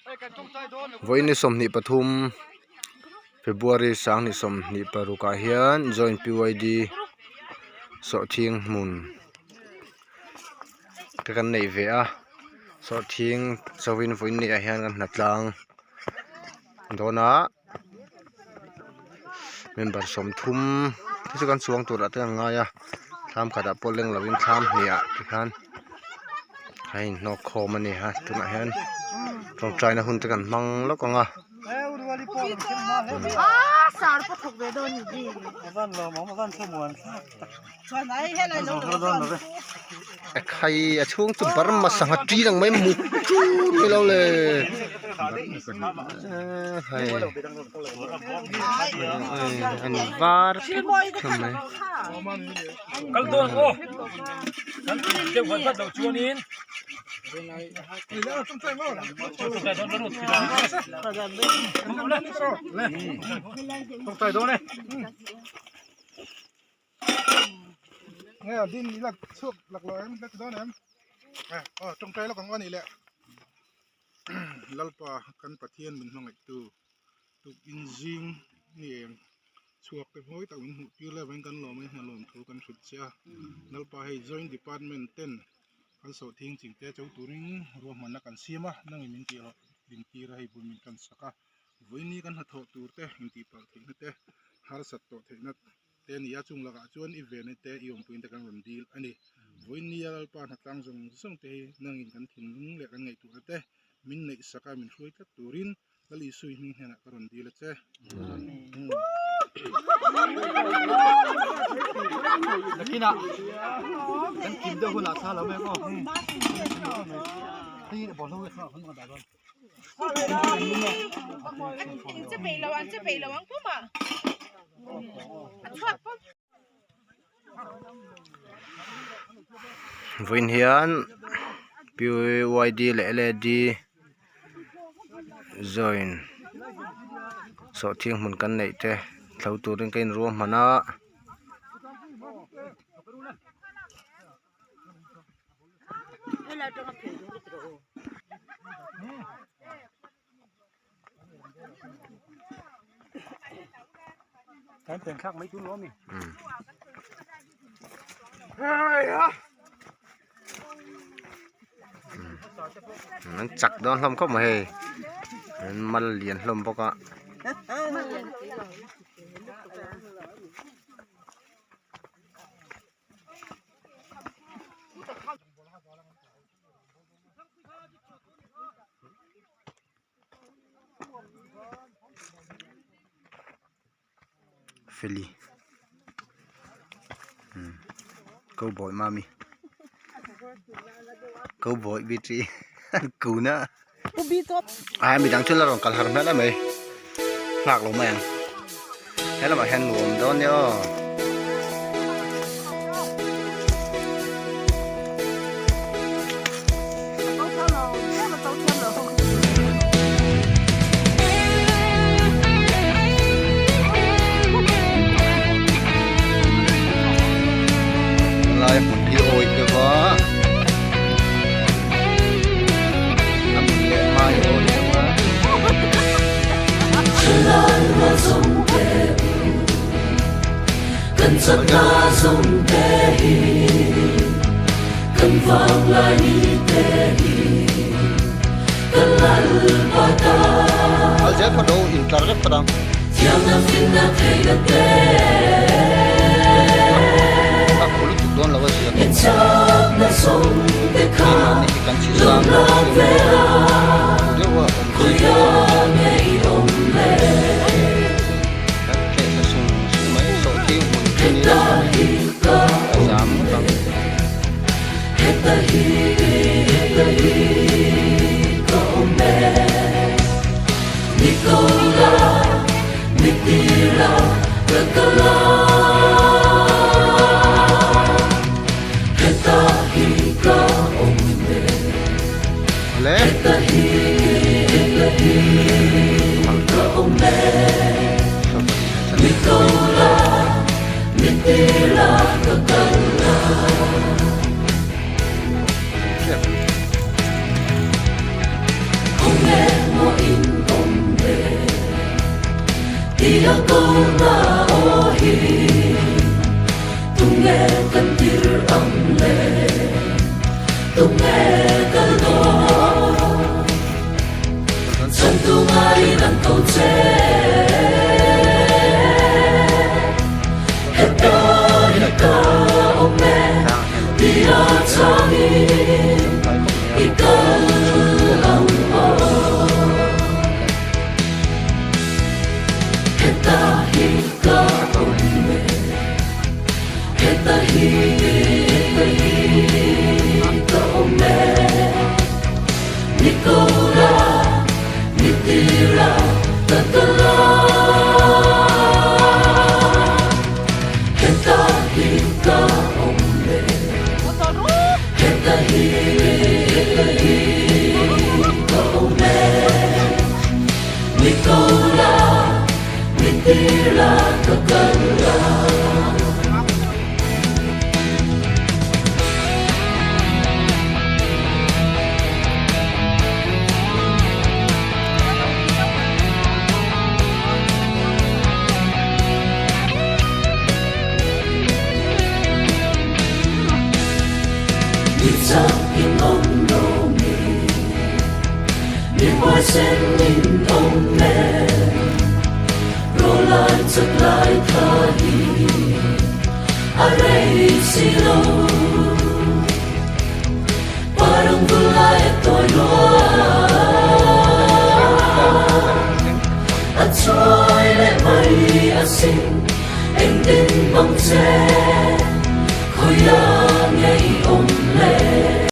Vawiin ni 23 February 2026 ah hian joint PYD sawhthing hmun te kan nei ve a sawhthing chauhin vawiin ni ah hian kan hnatlang dawn a. Member 30 te chu kan chuang turah te an ngai a thlam khatah pawh leng lovin thlam hnih ah tikhan a inhnawk khawm a ni a tunah hian tawngtaina hun te kan hmang lawk ang a. Ekhai a chhung chu Burma sangha ṭi ang mai mut ṭun mai lo le ekhai an var phut mai. Nge din i lak chhuak lak lo em la ti dawn em aw tawngtai lawk ang aw nih leh Lalpa kan Pathian min hmangaih tu tuk in zing ni eng chhuak te mawi tak min hmuh tir leh avangin kan lawm a hna lawm thu kan hrilh che a Lalpa hei joint department ten kan sawhthing ching te cho turin ruahmanna kan siam a nangin min tih rawh din tir a hei bul min tan sak a vawiin kan hnathawh tur te intihpalh theihna te harsat tawh theihna te a ni a, chung lakah chuan i vena te i awmpuiin te kan rawn dil a ni. Vawiin nia Lalpa hnatlang zawng zawng te hi nangin kan thinlung leh kan ngaihtuahna te min neih sak a, min hruai tlat turin Lal Isui hming hnenah ka rawn dil a che. Nakinah kan kim deuh hunah thla lo mai ang aw. Hei bawlhlo hi thla kan dah dawn. Vawiin hian PYD leh LAD join sawhthing hmun kan neih te thlo turin ka inruahman a. An chak dawn hlawm khawp mai hei an mal lian hlawm bawk a. Feli cowboy mami cowboy bitri an kun a a midang chu la rawn kal har hmel emai nghak lo mai ang he lamah hian nuam dawn nia aw. Lai hmun hi awih deuh a a hmun leh hma hi awih deuh a. Kal zel phawt lo intlar vek phawt ang. A khu lutuk dawn lo a zia khawp mai. Keimahni hi kan chhi sang deuh a awm thei pawh kan tleh thla sung sung mai sawhthing hmun chu ni a zam ngawt ang. Le. Tia ko na aw hi Tunge kan tir ang le Tunge kal dawn Chhantu ngaiin an ko che Heta hi ka awm e Tia changin i kal ang aw. Heta hi ka awm e Heta hi heta hi ka awm e Nikola Nitira ka kal a Heta hi ka awm e Heta hi heta hi ka awm e Nikola Nitira ka kal a. Mi chak in awm lo mi, mi huaisen in awm e, Rawlai chak lai tha hi a rei si lo. Parang gulai a tawi lua A chuai leh mai a sin engtin mang che.